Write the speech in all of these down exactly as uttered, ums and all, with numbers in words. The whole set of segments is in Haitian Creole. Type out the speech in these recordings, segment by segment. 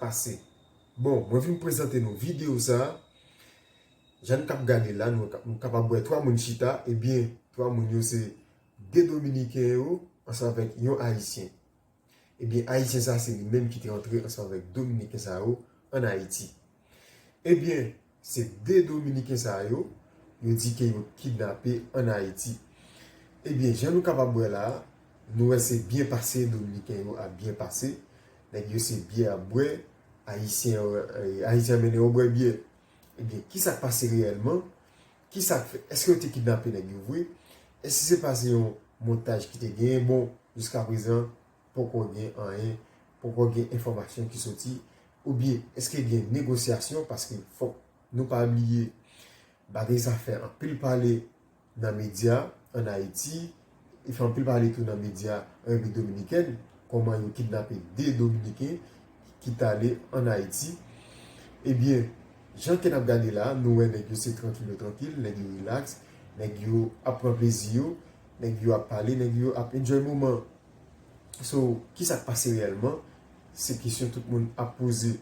pase. Bon, mwen vin prezante nou videyo sa. Jan n k ap gade la, nou ka- nou kapab wè twa moun chita. Ebyen, twa moun yo se de Dominiken yo ansanm avèk yon Ayisyen. Ebyen, Ayisyen sa se li menm ki te antre ansanm avèk Dominiken sa yo ann Ayiti. Ebyen, se de Dominiken sa yo, yo di ke yo kidnape ann Ayiti. Ebyen, jan nou kapab wè la, nou wè se byen pase Dominiken yo ap byen pase. Nèg yo se byè ap bwè, Ayisyen, eh, Ayisyen mennen yo bwè byè. Ebyen, kisa k pase reyèlman? Kisa k fèt? Èske yo te kidnape nèg yo vre? Èske se pa se yon montaj ki te genyen? Bon, jiska prezan, poko gen anyen, poko gen enfòmasyon ki soti. Oubyen, èske gen negosyasyon? Paske fòk nou pa bliye, bagay sa fè anpil pale nan medya ann Ayiti, e fè anpil pale tou nan medya an Repiblik Dominikèn, kòman yo kidnape de Dominiken ki t ale ann Ayiti. Ebyen, jan ke n ap gade la, nou wè nèg yo se trankil yo trankil, nèg yo rilaks, nèg yo ap pran plezi yo, nèg yo ap pale, nèg yo ap enjoy moman. So, kisa k pase reyèlman? Se kesyon tout moun ap poze.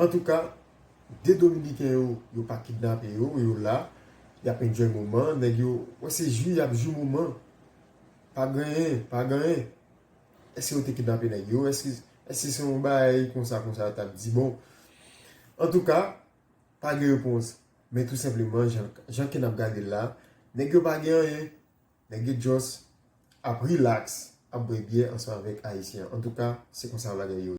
Antouka, de Dominiken yo, yo pa kidnape yo, yo la, y ap enjoy moman, nèg yo, wè se jwi, y ap jwi moman. Pa genyen, pa genyen. Èske yo te kidnape nèg yo? Èske, èske se yon bagay konsa, konsa, yo t ap di? Bon, antouka, pa gen repons. Men tou senpleman, jan, jan ke n ap gade l la, nèg yo pa gen anyen. Nèg yo just ap rilaks, ap bwè byè ansanm avèk Ayisyen an. Antouka, se konsa bagay yo